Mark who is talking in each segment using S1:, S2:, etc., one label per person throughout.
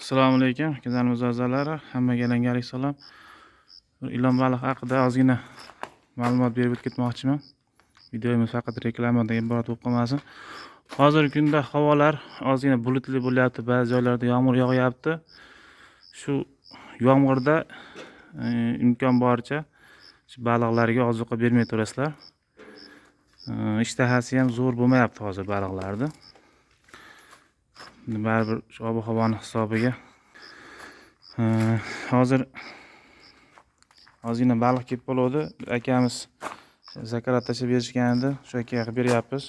S1: Assalomu alaykum, kanalimiz a'zolari, hammaga alangalik salom. Bir ilon baliq haqida ozgina ma'lumot berib o'tib ketmoqchiman. Videomiz faqat reklamadan iborat bo'lib qolmasin. Hozirgi kunda havolar ozgina bulutli bo'lyapti, ba'zi joylarda yomg'ir yog'yapti. Shu yomg'irda imkon boricha shu baliqlarga ozuqa bermay turasizlar. Ishtahasi ham zo'r bo'lmayapti hozir baliqlarni. Baribir shu ob havoni hisobiga hozir ozgina baliq kelib qoluvdi. Bir akamiz zakarat tashlab berishgan edi, shu akaga qilib beryapmiz,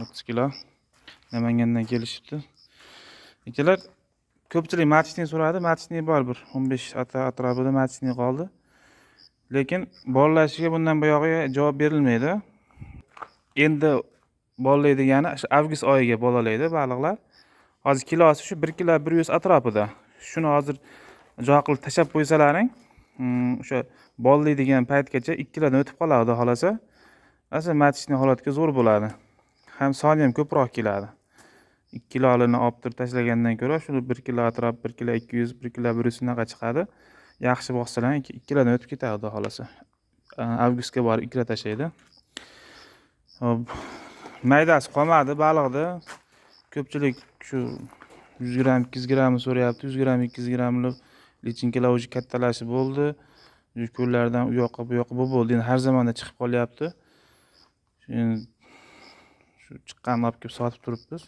S1: 30 kilo. Namangandan kelishibdi akalar. Ko'pchilik маточный so'radi. Маточный bor, bir 15 atrofida маточный qoldi, lekin bolalashiga bundan buyog'iga javob berilmaydi. Endi bolalaydigani shu avgust oyiga bolalaydi baliqlar. Hozir kilosi shu 1 kilo 100 atrofida. Shuni hozir joy qilib tashlab qo'ysalaring, o'sha bolalaydigan paytgacha 2 kilodan o'tib qoladi, xudo xohlasa. Asli маточный holatga zo'r bo'ladi, ham soni ham ko'proq keladi. 2 kilolini olib turib tashlagandan ko'ra shuni 1 kilo atrof, 1 kilo 200, 1 kilo 100 shunaqa chiqadi. Yaxshi boqsalar, 2 kilodan o'tib ketadi, xudo xohlasa. Avgustga borib 2 kilo tashlaydi. Hop, maydasi qolmadi baliqni. Ko'pchilik shu 100 gramm, 200 grammni so'rayapti. 100 gramm, 200 grammli lichinkalar уже kattalashib bo'ldi. Уже ko'llardan u yoqqa, bu yoqqa bo'lib bo'ldi, endi har zamonda chiqib qolyapti. Endi shu chiqqanini olib kelib sotib turibmiz.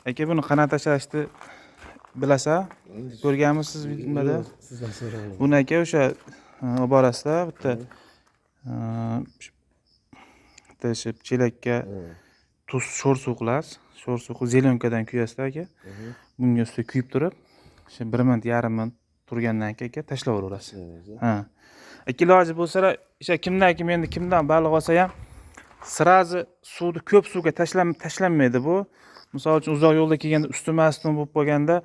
S1: Aka, buni qanaqa tashlashni bilasan, ko'rganmisiz nimada?
S2: Sizdan so'rayman.
S1: Buni, aka, o'sha olib borasizlar bitta bitta shu chelakka tuz, sho'r suv qilasiz. Sho'r suv qilib, зелёнка dan kuyasizda, aka. Bunga ustiga kuyib turib, o'sha bir minut, yarim minut turgandan keyin, aka, tashlab yuboraverasiz. Ha, aka, iloji bo'lsa, o'sha kimdan kim endi kimdan baliq olsa ham, сразу suvni ko'p suvga tashlanmaydi bu. Misol uchun, uzoq yo'lda kelganda ustima ustim bo'lib qolganda,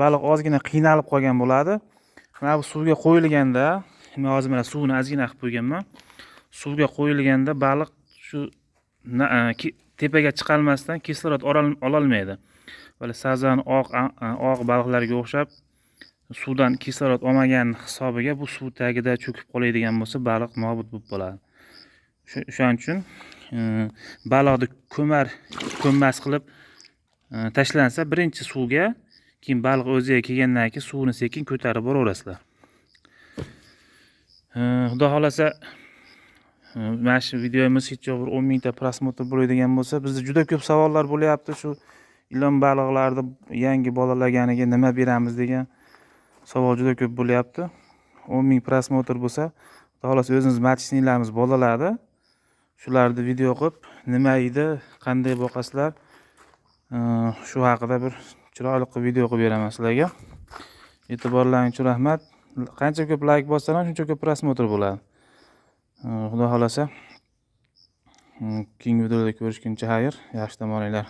S1: baliq ozgina qiynalib qolgan bo'ladi. Mana bu suvga qo'yilganda, men hozir mana suvini ozgina qilib qo'yganman, suvga qo'yilganda baliq shu tepaga chiqolmasdan kislorod ololmaydi. Mana sazan, oq baliqlarga o'xshab suvdan kislorod olmagan hisobiga bu suv tagida cho'kib qoladigan bo'lsa, baliq nobud bo'lib qoladi. O'shaning uchun baliqni ko'mar ko'mmas qilib tashlansa birinchi suvga, keyin baliq o'ziga kelgandan keyin suvni sekin ko'tarib boraverasizlar. Xudo xohlasa, mana shu videomiz hech yo'q bir 10 000 ta просмотр bo'ladigan bo'lsa, bizda juda ko'p savollar bo'lyapti, shu ilon baliqlarni yangi bolalaganiga nima beramiz degan savol juda ko'p bo'lyapti. 10 000 просмотр bo'lsa, xudo xohlasa, o'zimiz маточный larimiz bolaladi, shularni video qilib, nima yeydi, qanday boqasizlar, shu haqida bir chiroyli qilib video qilib beraman sizlarga. E'tiborlaring uchun rahmat. Qancha ko'p layk bossalar, shuncha ko'p просмотр bo'ladi. Xudo xohlasa, keyingi videoda ko'rishguncha xayr, yaxshi dam olinglar.